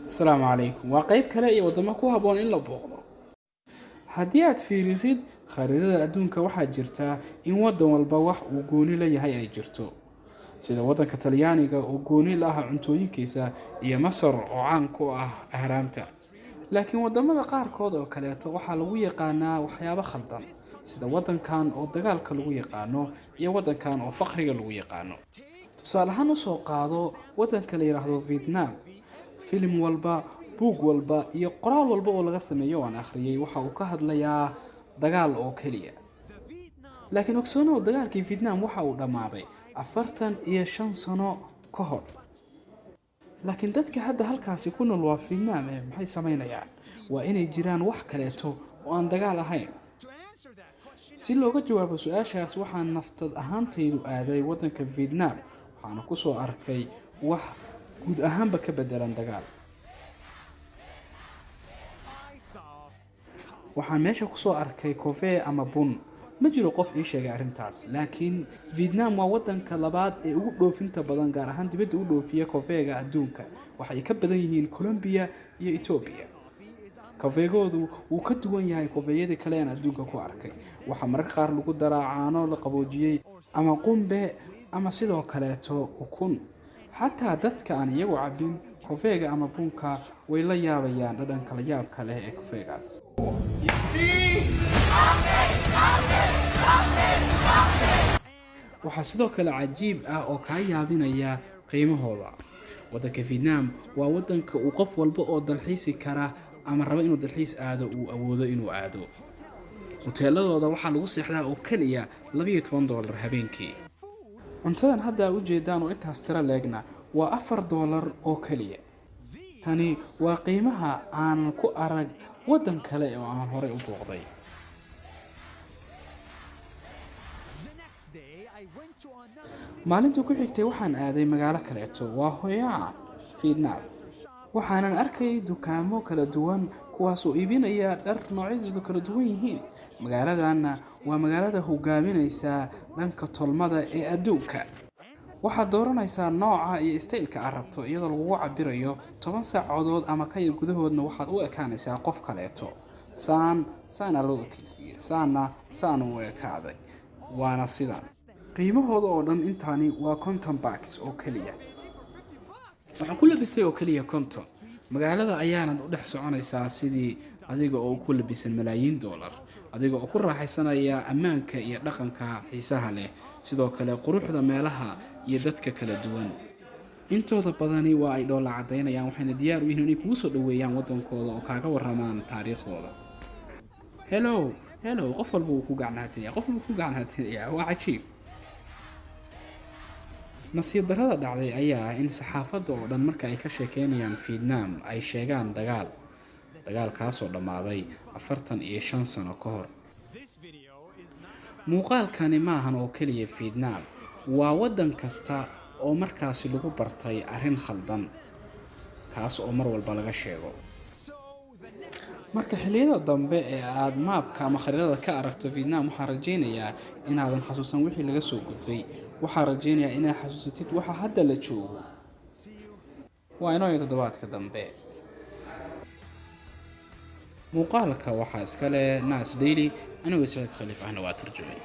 Asalaamu calaykum. Waa qeyb kale iyo wadamo ku habboon in la booqdo. Haddii aad fiirisid khariidada adduunka, waxaa jirta in waddan walba wax uu gooni la yahay ay jirto, sida waddanka Talyaaniga oo gooni la ah cuntooyinkiisa iyo Masar oo caan ku ah ahraamta. Laakiin wadamada qaarkood oo kaleeto waxaa lagu yaqaanaa waxyaabo khaldan, sida waddankan oo dagaalka lagu yaqaano iyo waddankan oo faqriga lagu yaqaano. Tusaale ahaan, usoo qaado waddanka la yidhaahdo Vietnam. Filim walba, buug walba iyo qoraal walba oo laga sameeyo oo aan akhriyay waxa uu ka hadlayaa dagaal oo keliya. Laakiin ogsoonow, dagaalkii Vietnam waxa uu dhammaaday 45 sano ka hor. Laakiin dadka hadda halkaasi ku nool waa Vietnam ee maxay samaynayaan? Waa inay jiraan wax kaleeto oo aan dagaal ahayn. Si looga jawaabo su-aashaas, waxaan naftad ahaantaydu aaday waddanka Vietnam, waxaana kusoo arkay wax guud ahaanba ka bedelan dagaal. I saw Waxaan meesha kusoo arkay coffee ama bun. Ma jiro qof ii sheegay arrintaas, laakiin Vietnam waa waddanka labaad ee ugu dhoofinta badan, gaar ahaan dibadda u dhoofiya coffeega adduunka. Waxay ka badan yihiin Colombia iyo Ethiopia. Coffeegoodu wuu ka duwan yahay coffeeyadii kale aan adduunka ku arkay. Waxaa mararka qaar lagu daraa caano la qaboojiyey ama qumbe ama sidoo kaleeto ukun. Xataa dadka aan iyagu cabin coffeega ama bunka way la yaabayaan dhadhanka la yaabka leh ee coffeegaas. Waxaa sidoo kale cajiib ah oo kaa yaabinaya qiimahooda. Waddanka Vietnam waa waddanka uu qof walba oo dalxiisi kara ama raba inuu dalxiis aado uu awoodo inuu aado. Hoteeladooda waxaa lagu seexdaa oo keliya $12 habeenkii. Cuntadan hadda aa ujeedaan oo intaas tiro leegna waa $4 oo keliya. Tani waa qiimaha aanan ku arag waddan kale oo aan horey u booqday. The next day, I went to another city. Maalintii ku xigtay waxaan aaday magaalo kaleeto, waa Hoi An, Vietnam. Waxaanan arkay dukaamo kala duwan kuwaasoo iibinaya dhar noocyadoodu kala duwan yihiin. Magaaladanna waa magaalada hogaaminaysa dhanka tolmada ee adduunka. Waxaad dooranaysaa nooca iyo styleka aad rabto iyadoo lagugu cabirayo. 10 saacadood ama ka yar gudahoodna waxaad u ekaanaysaa qof kaleeto. Saan saana loo ekeysiiyey, saana saanu u ekaaday, waana sidan. Qiimahooda oo dhan intaani waa 50 bucks oo keliya. Waxaan ku labisay oo keliya 50. Magaalada ayaanad u dhex soconaysaa sidii adiga oo ku labisan malaayiin doolar, adiga oo ku raaxaysanaya ammaanka iyo dhaqanka xiisaha leh, sidoo kale quruxda meelaha iyo dadka kala duwan. Intooda badani waa ay dhoola cadaynayaan, waxayna diyaar u yihiin inay kugu soo dhoweeyaan waddankooda oo kaaga waramaan taariikhdooda. Hello, hello, qof walba wuu ku gacnaatinaya, qof walba wuu ku gacnaatinaya. Waa cajiib. Nasiib darrada dhacday ayaa ah in saxaafadda oo dhan marka ay ka sheekeynayaan Vietnam ay sheegaan dagaal, dagaalkaasoo dhammaaday 45 sano ka hor. This video is not about Muuqaalkani maahan oo keliya Vietnam, waa waddan kasta oo markaasi lagu bartay arrin khaldan, kaas oo mar walba laga sheego. So the next Marka xilliyada dambe ee aad maabka ama khariidada ka aragto Vietnam, waxaan rajaynayaa inaadan xasuusan wixii laga soo gudbay. Waxaan rajaynayaa inaad xasuusatid waxa hadda la joogo. See you. Waa inoo iyo toddobaadka dambe. Muuqaalka waxaa iska leh Nas Daily, anigoo Saciid Khaliif ahna waa tarjumay.